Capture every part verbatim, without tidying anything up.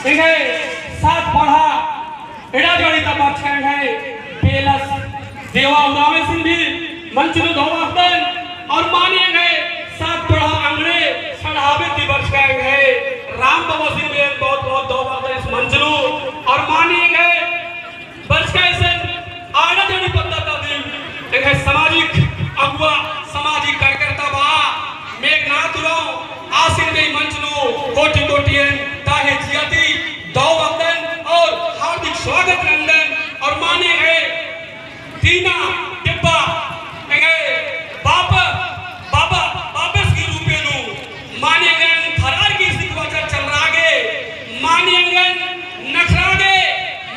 एंग्है सात पड़हा एड़ा जोड़ी ता बरचका एंग्है पेलस देवा उराँवसिन भी मंच नू दव बअदन और मानी एंग्है सात पड़हा अंगड़े सड़हाबे ती बरचका एंग्है राम बाबासिन भी बहुत बहुत दव बअदन इस मंच नू और मानी एंग्है बरचका इसन आड़ा जोड़ी पद्दा ता दिम एंग्है सामाजिक अगुवा, सामाजिक कार्यकर्ता बा मेघनाथ उराँव आसिन भी मंच नू कोटि कोटि एन ताहे जिया ती दव बअदन और हार्दिक स्वागत नंदन और माने है दीना टिब्बा एंग्है बाप, बाबा, बाबस की रूपे नू मानी एंगन थरार की सिकवाचर चलरागे, मानी एंगन नखरागे,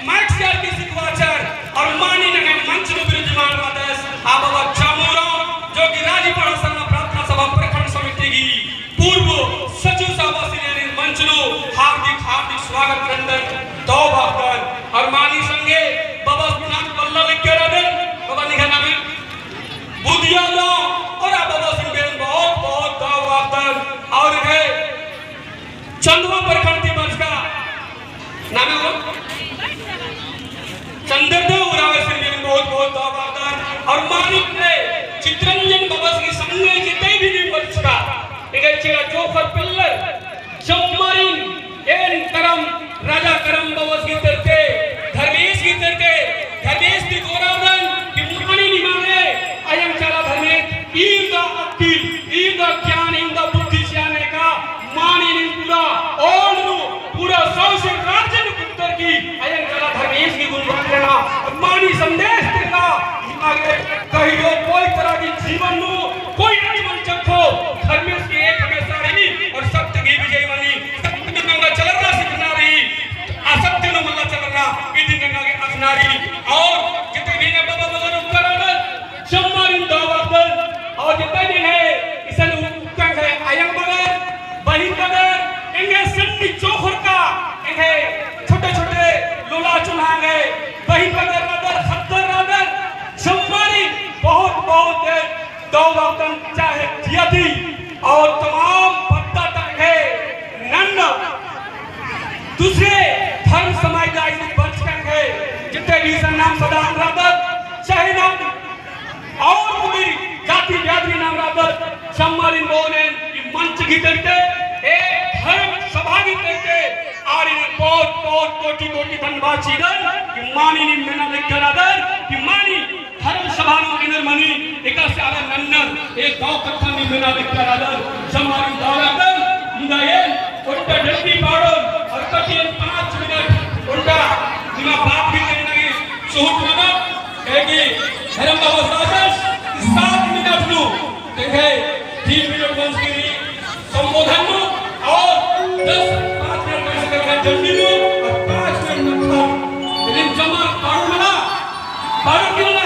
माइक सियार की सिकवाचर, और मानी नंग्है मंच नू बिराजमान रअदस, आ बाबा चामू उराँव, जो कि राजी पड़हा सरना प्रार्थना सभा प्रखंड समिति की पूर्व सचिव साहब आसिन एन मंच नू हार्दिक, हार्दिक स्वागत नंदन, दव बअदन, और मानी संगे बाबा नाम बल्ला लग्गे रअदन, बाबा निंग्है नामे बुधिया उराँव और आ बाबासिन भी एन बहुत, बहुत दव बअदन। और है चंदवा प्रखंड ती बरचका नामे हो चंद्रदेव उराँवसिन भी एन बहुत, बहुत दव बअदन। और मानिक ने चित्रंजन बाबस की संगे जितने भी, भी बरचका, एंग्है चिआ चोखर पिल्लर चम्मारिन एन करम, राजा करम बाबस गही तरते, धर्मेस गही तरते, धर्मेस ती गोरादन कि मानी निमागे अयंग चाला धर्मेस, ईद अक्की, ईद ज्ञान, ईद बुद्धि सियाने का मानी नीन पूरा ओल नू, पूरा सौंसे राज्य नू कुत्तर की अयंग चाला धर्मेस गही गुणगान करना, मानी संदेश देना, निमागे कहियो कोई तरह की जीवन नू कोई नहीं मन चखो, धर्मेस की एक हमेशा रही और सत्य की विजय मनी। सत्य नू नंगा चलरना सिखना रई, असत्य नू मल्ला चलरना, इदिन नंगा गे अखना रई। और जितने भी ने बाबा बगन उपकरण, चम्मारिन दव बअदन, और जितने भी ने इसन उपकरण है, अयंग बगर, बहिन बगर, एंग्है सन्नी चोखर का, एंग्है छोटे-छोटे लोला चुन्हा एंग्है, बहिन बगर रअदर, खद्दर रअदर, चम्मारिन बहुत, बहुत दव बअदन चाहे जिया ती और तमाम पद्दा तक है नन्ना दूसरे धर्म समाज दा इसन बरचका है, जितने भी इसन नाम सदा रअदत, चाहे नाम और कोई जाति बियादरी नाम रअदत, चम्मारिन बओन एन ई मंच गही तरते, ए धर्म सभा गही तरते, आरिन बहुत, बहुत कोटि, कोटि धन्यवाद चिअदन कि मानी नीम मेना लग्गा रअदर कि मानी धर्म सभा नू एन्देर मनी, एकासे आलर नन्नर, एक दव कत्था नीम मेना लग्गा रअदर, चम्मारिन दव बअदन, मुदा एन ओन्टा डंडी पाड़ोन, और कटियन पाँच मिनट, ओन्टा निमा बाप भी कहना कि सुहुट मना, कहे कि धर्म बाबा सादस, सात मिनट नू, देखे, तीन मिनट बंस की संबोधन नू और दस, पाँच मिनट में से करके डंडी नू और पाँच मिनट नू खाओ। लेकिन जमा पाड़ो मना, पाड़ो क्यों ना?